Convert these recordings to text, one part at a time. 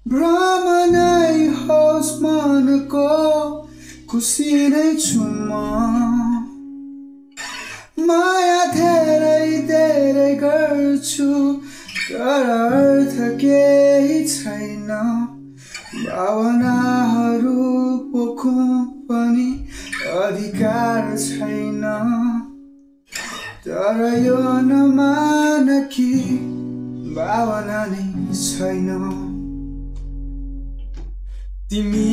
भ्रमनै होस् मनको खुसी नै छु म माया धेरै धेरै गर्छु तर अर्थ केही छैन भावनाहरू पोखौँ पनि अधिकार छैन तर यो नमान कि भावना नै छैन तिमी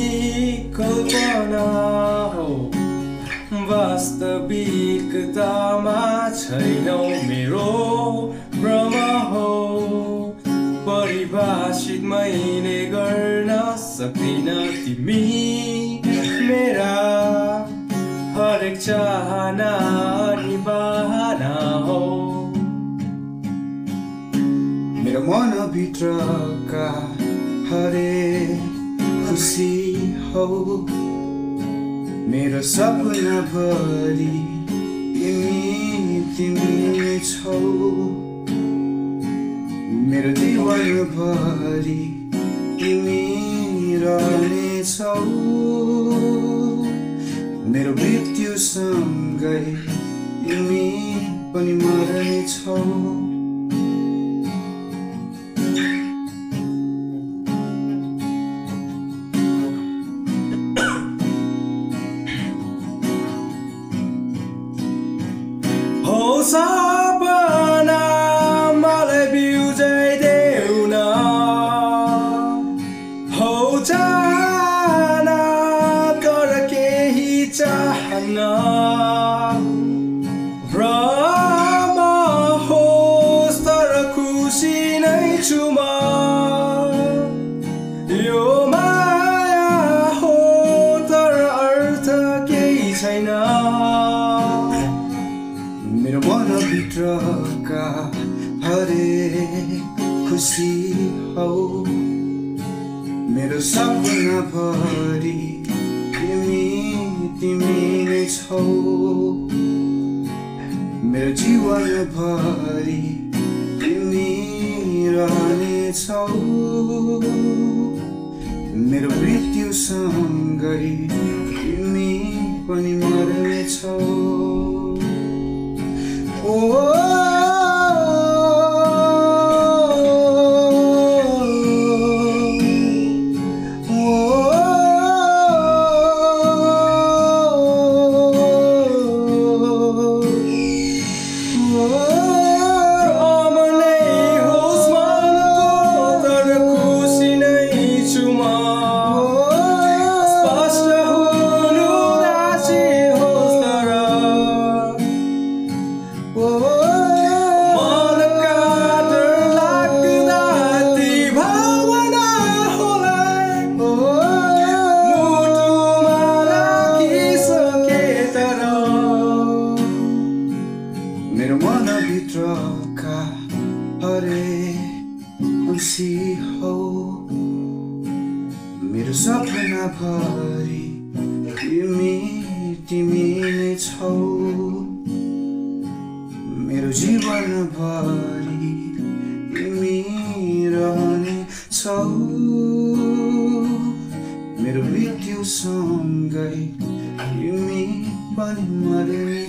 कल्पना हो वास्तविकतामा छैनौ मेरो भ्रम हो परिभाषित मैले गर्न सक्दिन तिमी मेरा हरेक चाहना अनि बहाना हो मेरो मनभित्रका हरेक खुसी हो मेरो सपना भरि तिमी नै छौ मेरो जीवन भरि तिमी रहनेछौ मेरो मृत्युसँगै तिमी पनि मर्नेछौ सपना मलाई बिउजाइदेऊ न हौ जाना तर केही चाहन्न भ्रम होस् तर खुसी नै छु म यो माया हो तर अर्थ केही छैन मेरो मनभित्रका हरेक खुसी हो मेरो सपना भरि तिमी नै छौ मेरो जीवन भरि तिमी रहनेछौ मेरो मृत्युसँगै तिमी पनि मर्नेछौ मेरो मनभित्रका हरेक खुसी हो मेरो सपना भरि तिमी नै छौ मेरो जीवन भरि तिमी रहनेछौ मेरो मृत्युसँगै तिमी पनि मर्ने